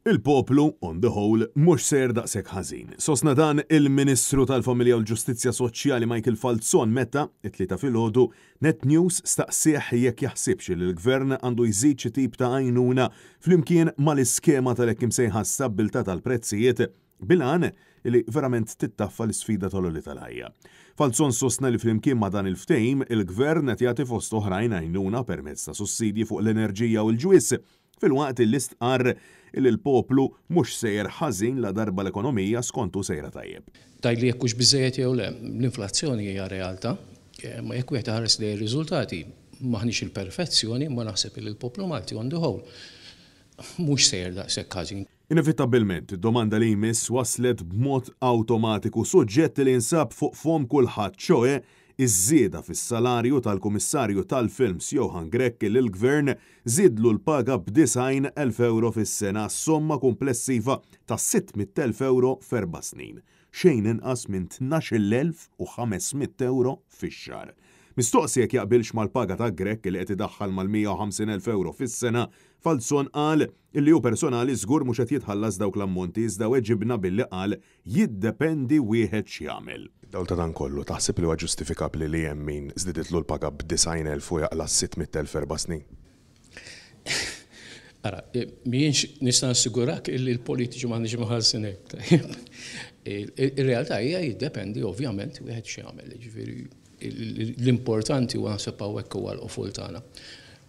Il-poplu, on the whole, mhux sejjer daqshekk ħażin. Sostna dan il-Ministru tal-Familja u l-Ġustizzja Soċjali Michael Falzon meta, it-Tlieta filgħodu, Net News staqsieh jekk jaħsibx li l-Gvern għandu jżid xi tip ta' għajnuna flimkien mal-iskema tal-hekk imsejħa stabbiltà tal-prezzijiet bil-għan li verament tittaffa l-isfida tal-għoli tal-ħajja. Falzon sostna li flimkien ma' dan il-ftehim, il-Gvern qed jagħti fost oħrajn għajnuna permezz ta' sussidji fuq l-enerġija u l-ġwież, filwaqt li stqarr li l-poplu mhux sejjer ħażin ladarba l-ekonomija skontu sejra tajjeb. Tgħidli jekk hux biżżejjed jew le. L-inflazzjoni hija realtà, imma jekk wieħed iħares lejn ir-riżultati, m'aħniex il-perfezzjoni, imma naħseb li l-poplu Malti on the whole mhux sejjer daqshekk ħażin. Inevitabbilment, id-domanda li jmiss waslet b'mod awtomatiku, suġġett li jinsab fuq fomm kulħadd, ċoe iż-żieda fis-salarju tal-Kummissarju tal-Films Johann Grech li l-Gvern żiedlu l-paga b'90,000 euro fis-sena, somma komplessiva ta' 600,000 euro f'4 snin. Xejn inqas minn 12,500 euro fix-xahar. Mistoqsi jekk jaqbilx mal-paga ta' Grech li qed idaħħal mal-150,000 euro fis-sena, Falzon qal illi hu personali żgur mhux qed jitħallas dawk l-ammonti, iżda weġibna billi qal jiddependi wieħed x'jagħmel. Dawl ta' dan kollu, taħseb li huwa ġustifikabbli li hemm min żdiditlu l-paga b'90,000 u jaqla' 600,000 f'4 snin? Ara, m'iniex nista' nassigurak illi l-politiċi m'għandix imħallsin hekk. Ir-realtà hija jiddependi ovvjament wieħed x'jagħmel, ġifieri l-importanti huwa, naħseb hawnhekk huwa l-qofol tagħna.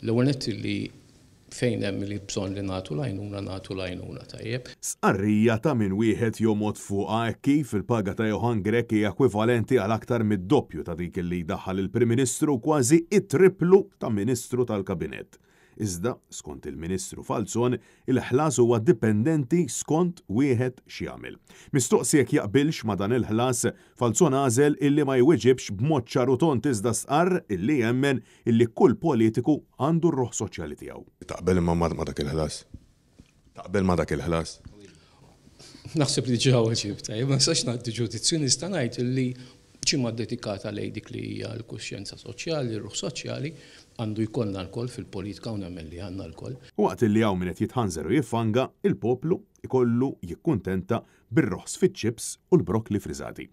L-ewwel nett li fejn hemm li bżonn li nagħtu l-għajnuna, nagħtu l-għajnuna, tajjeb. Sqarrija ta' min wieħed jomgħod fuqha hekk kif il-paga ta' Johann Grech hija ekwivalenti għal aktar mid-doppju ta' dik li jdaħħal il-Prim Ministru, kważi it-triplu ta' Ministru tal-Kabinett. Iżda, skont il-Ministru Falzon, il-ħlas huwa dipendenti skont wieħed x'jagħmel. Mistoqsi jekk jaqbilx ma' dan il-ħlas, Falzon għażel illi ma jweġibx b'mod ċar u tond, iżda stqarr illi jemmen illi kull politiku għandu r-ruħ soċjali tiegħu. Taqbel imma ma' dak il-ħlas? Taqbel ma' dak il-ħlas? Naħseb li ġa weġibt, ma nistax nagħti ġudizzju, nista' ngħid li ġimgħa dedikata lejn dik li hija l-kuxjenza soċjali, r-ruħ soċjali, għandu jkollna lkoll fil-politika u nemmen li għandna lkoll. Waqt li hawn min qed jitħanżer u jiffanga, il-poplu ikollu jikkuntenta bir-roħs fiċ-chips u l-brokli friżati.